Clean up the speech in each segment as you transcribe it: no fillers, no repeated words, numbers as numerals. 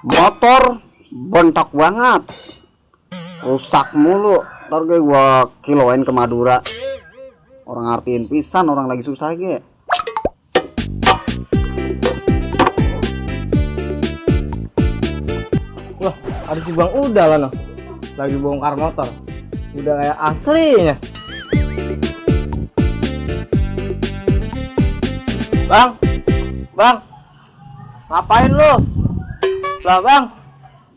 Motor bontak banget, rusak mulu. Ntar gua kiloin ke Madura. Orang artiin pisan, orang lagi susah ge. Wah, ada si Bang udah lah noh. Lagi bongkar motor. Udah kayak aslinya. Bang, ngapain lu? Lah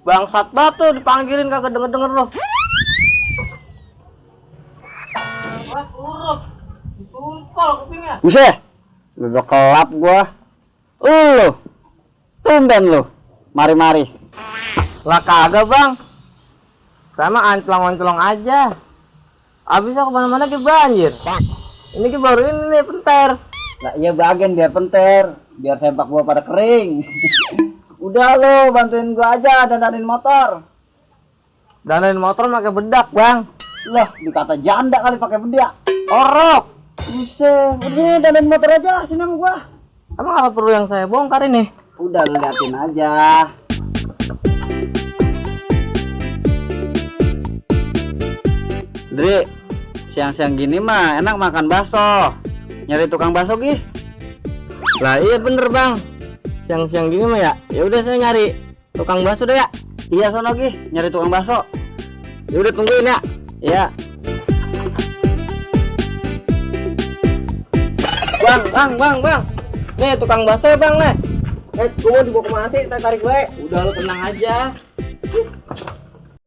Bang Satba tuh dipanggilin kagak denger lu. Disumpal kupingnya. Buset, udah kelap gua. Lu, tumben lu, mari-mari. Lah kagak Bang, sama anclong-anclong aja. Abisnya kemana-mana ke banjir. Ini ke baru ini nih penter. Lah iya bagian biar penter, biar sempak gua pada kering. Udah lo bantuin gua aja dandanin motor. Dandanin motor pakai bedak Bang. Lah dikata janda kali pakai bedak. Orok. Buset, udah sini dandanin motor aja sini sama gua. Emang apa perlu yang saya bongkar ini? Udah lu liatin aja. Dri, siang-siang gini mah enak makan bakso. Nyari tukang bakso gih. Lah iya bener Bang. Siang-siang gini mah ya udah saya nyari tukang bakso deh ya. Iya sono gih, nyari tukang bakso. Ya udah tungguin ya. Iya. Bang. Nih tukang bakso ya Bang nih. Gua mau dibawa kemana sih? Kita tarik gue. Udah lu tenang aja.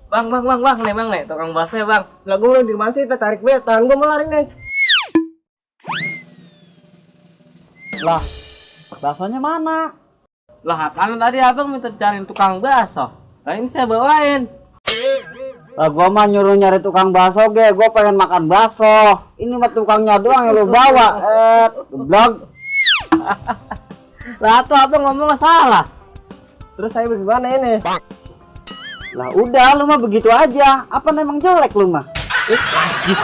Bang nih tukang bakso ya Bang. Lah gua mau di mana sih? Kita tarik gue. Tangan gua mau lari nih. Lah, baksonya mana? Lah kan tadi Abang minta cariin tukang bakso. Nah ini saya bawain. Lah gua mah nyuruh nyari tukang bakso ge, gua pengen makan bakso. Ini mah tukangnya doang yang lu bawa. Geblog. Lah tuh Abang ngomong salah. Terus saya bagaimana ini? Lah udah lu mah begitu aja. Apa emang jelek lu mah? Najis.